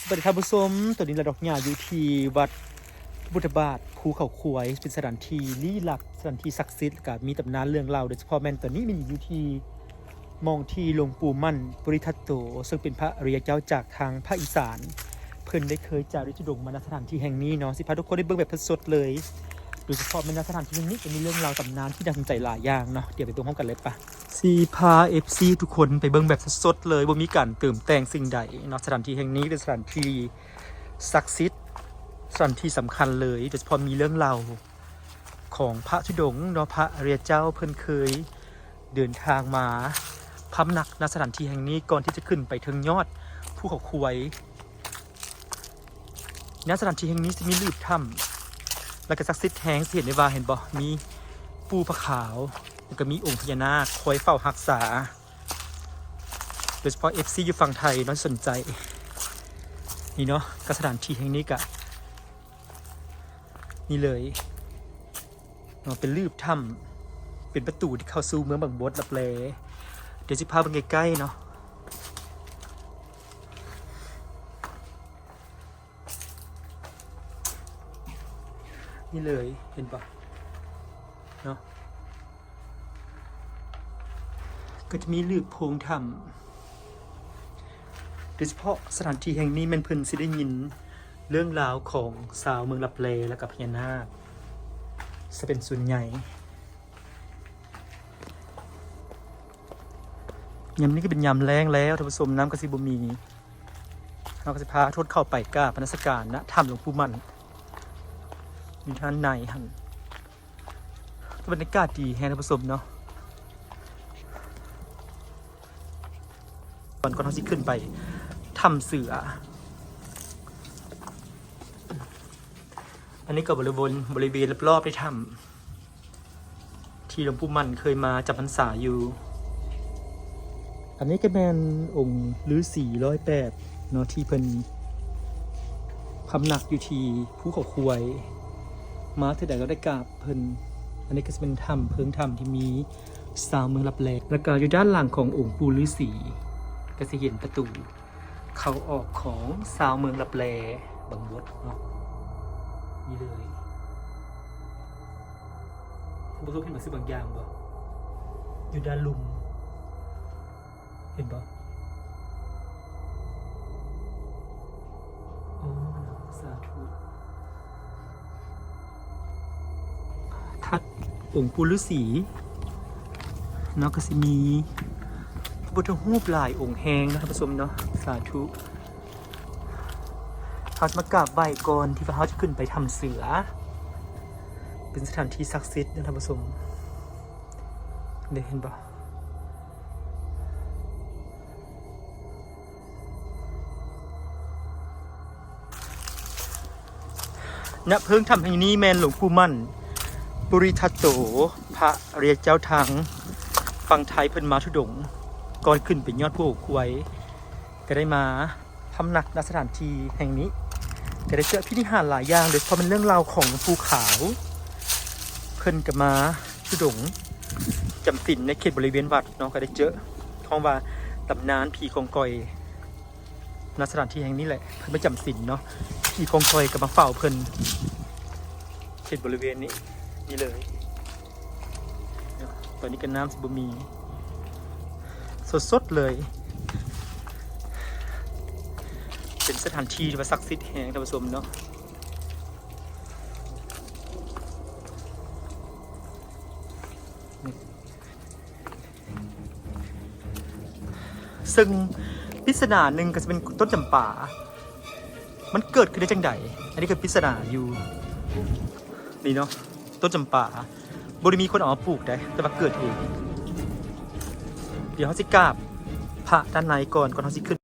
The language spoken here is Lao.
ສະບາຍດີທ່ານຜູ້ຊົມ, ຕອນນີ້ລະດອກຫຍ້າຢູ່ທີ່ວັດພະພຸດທະບາດພູເຂົາຄວາຍ ເປັນສະຖານທີ່ລີ້ລັບ, ສະຖານທີ່ສັກສິດ ແລະກະມີຕຳນານເລື່ອງລາວ, ໂດຍສະເພາະແມ່ນຕອນນີ້ແມ່ນຢູ່ທີ່ ໝ່ອງທີ່ຫຼວງປູ່ໝັ້ນ ປຸລິທັດໂຕ ເຊິ່ງເປັນພະອະລິຍະເຈົ້າຈາກທາງພາກອີສານ ເພິ່ນໄດ້ເຄີຍຈາລິກທຸດົງມາ ນະ ສະຖານທີ່ແຫ່ງນີ້ເນາະ. ຊິພາທຸກຄົນໄດ້ເບິ່ງແບບສົດໆເລີຍ, ໂດຍສະເພາະແມ່ນ ນະ ສະຖານທີ່ແຫ່ງນີ້ຈະມີເລື່ອງລາວຕຳນານທີ່ໜ້າສົນໃຈຫຼາຍຢ່າງເນາະ. ດຽວໄປເບິ່ງພ້ອມກັນເລີຍປະ. ຊິພາເອັຟຊີທຸກຄົນໄປເບິ່ງແບບສົດໆເລີຍ, ບໍ່ມີການເຕີມແຕ່ງສິ່ງໃດເນາະ. ສະຖານທີ່ແຫ່ງນີ້ເປັນສະຖານທີ່ສັກສິດ, ສະຖານທີ່ສຳຄັນເລີຍ, ໂດຍສະເພາະມີເລື່ອງລາວ ຂອງພະທຸດົງເນາະ, ພະອະລິຍະເຈົ້າເພິ່ນເຄີຍເດີນທາງມາພຳນັກ ນະ ສະຖານທີ່ແຫ່ງນີ້ ກ່ອນທີ່ຈະຂຶ້ນໄປເທິງຍອດພູເຂົາຄວາຍ. ນະ ສະຖານທີ່ແຫ່ງນີ້ຈະມີລືບຖ້ຳ ແລະກະສັກສິດແຮງ, ຊິເຫັນໄດ້ວ່າ ເຫັນບໍ່ ມີປູ່ຜາຂາວ ແລະກະມີອົງພະຍານາກຄອຍເຝົ້າຮັກສາ, ໂດຍສະເພາະເອັຟຊີຢູ່ຝັ່ງໄທເນາະ ສົນໃຈນີ້ເນາະ. ກະສະຖານທີ່ແຫ່ງນີ້ກະ ນີ້ເລີຍເນາະ, ເປັນລືບຖ້ຳ ເປັນປະຕູທີ່ເຂົ້າສູ່ເມືອງບັງບົດ ລັບແລ. ດຽວຊິພາເບິ່ງໃກ້ໆເນາະ. ນີ້ເລີຍ ເຫັນບໍ່ເນາະ, ກໍຈະມີລືບໂພງຖ້ຳ. ໂດຍສະເພາະສະຖານທີ່ແຫ່ງນີ້ແມ່ນເພິ່ນຊິໄດ້ຍິນເລື່ອງລາວຂອງຊາວເມືອງລັບແລ ແລະກະພະຍານາກ ຊະເປັນສ່ວນໃຫຍ່. ຍາມນີ້ກໍເປັນຍາມແລ້ງແລ້ວທ່ານຜູ້ຊົມ, ນ້ຳກໍຊິບໍ່ມີ. ເຮົາກໍຊິພາທຸກຄົນເຂົ້າໄປກາບນະມັດສະການນະ ຖ້ຳຫຼວງປູ່ໝັ້ນ ຢູ່ທາງໃນຫັ້ນ. ບັນຍາກາດດີແຮງທ່ານຜູ້ຊົມເນາະ. ກ່ອນ ກ່ອນເຮົາຊິຂຶ້ນໄປຖ້ຳເສືອ, ອັນນີ້ກໍບໍລິເວນ ບໍລິເວນລອບໆໃນຖ້ຳ ທີ່ຫຼວງປູ່ໝັ້ນເຄີຍມາຈຳພັນສາຢູ່. ອັນນີ້ກໍແມ່ນອົງລືສີຮ້ອຍແປດເນາະ ທີ່ເພິ່ນພຳນັກຢູ່ທີ່ພູເຂົາຄວາຍ, ມາເທື່ອໃດກໍໄດ້ກາບເພິ່ນ. ອັນນີ້ກໍຊິເປັນຖ້ຳ ເພິງຖ້ຳທີ່ມີຊາວເມືອງລັບແລ, ແລ້ວກໍຢູ່ດ້ານຫຼັງຂອງອົງປູ່ລືສີ ກໍຊິເຫັນປະຕູເຂົ້າອອກຂອງຊາວເມືອງລັບແລ ບັງບົດເນາະ. ນີ້ເລີຍ. ທ່ານຜູ້ຊົມເຫັນບາງສິ່ງບາງຢ່າງບໍ່? ຢູ່ດ້ານລຸ່ມ ເຫັນບໍ່? ໂອ້ ສາທຸ. ຖັດອົງປູ່ລືສີເນາະ ກໍຊິມີພະພຸດທະຮູບຫຼາຍອົງແຮງເນາະ ທ່ານຜູ້ຊົມເນາະ. ສາທຸ. ເຮົາຈະມາກາບໄຫວ້ກ່ອນທີ່ວ່າເຮົາຈະຂຶ້ນໄປຖ້ຳເສືອ, ເປັນສະຖານທີ່ສັກສິດເນາະທ່ານຜູ້ຊົມ. ເດ້ ເຫັນບໍ່? ນະເພິງຖ້ຳແຫ່ງນີ້ແມ່ນຫຼວງປູ່ໝັ້ນ ປຸລິທັດໂຕ ພະອະລິຍະເຈົ້າທາງຝັ່ງໄທເພິ່ນມາທຸດົງ ກ່ອນຂຶ້ນໄປຍອດພູເຂົາຄວາຍ ກໍໄດ້ມາ ພຳນັກ ນະ ສະຖານທີ່ແຫ່ງນີ້ ກໍໄດ້ເຈີພິນິຫານຫຼາຍຢ່າງ ໂດຍສະເພາະແມ່ນເລື່ອງລາວຂອງປູ່ຂາວ ເພິ່ນກໍມາທຸດົງຈຳສິນໃນເຂດບໍລິເວນວັດເນາະ. ກໍໄດ້ເຈີ ເອີ້ນວ່າຕຳນານຜີກອງກອຍ ນະ ສະຖານທີ່ແຫ່ງນີ້ແຫຼະ ເພິ່ນມາຈຳສິນເນາະ. ຜີກອງກອຍກໍມາເຝົ້າເພິ່ນ ເຂດບໍລິເວນນີ້ ນີ້ເລີຍ. ຕອນນີ້ກໍນ້ຳຊິບໍ່ມີ ສົດໆເລີຍ. ເປັນສະຖານທີ່ທີ່ວ່າສັກສິດແຮງ ທ່ານຜູ້ຊົມເນາະ. ເຊິ່ງປິດສະໜາໜຶ່ງກໍຈະເປັນຕົ້ນຈຳປາ ມັນເກີດຂຶ້ນໄດ້ຈັ່ງໃດ? ອັນນີ້ຄືປິດສະໜາຢູ່ນີ້ເນາະ, ຕົ້ນຈຳປາ ບໍ່ໄດ້ມີຄົນເອົາມາປູກໃດ ແຕ່ວ່າເກີດເອງ. ດຽວເຮົາຊິກາບພະດ້ານໃນກ່ອນ ກ່ອນເຮົາຊິຂຶ້ນ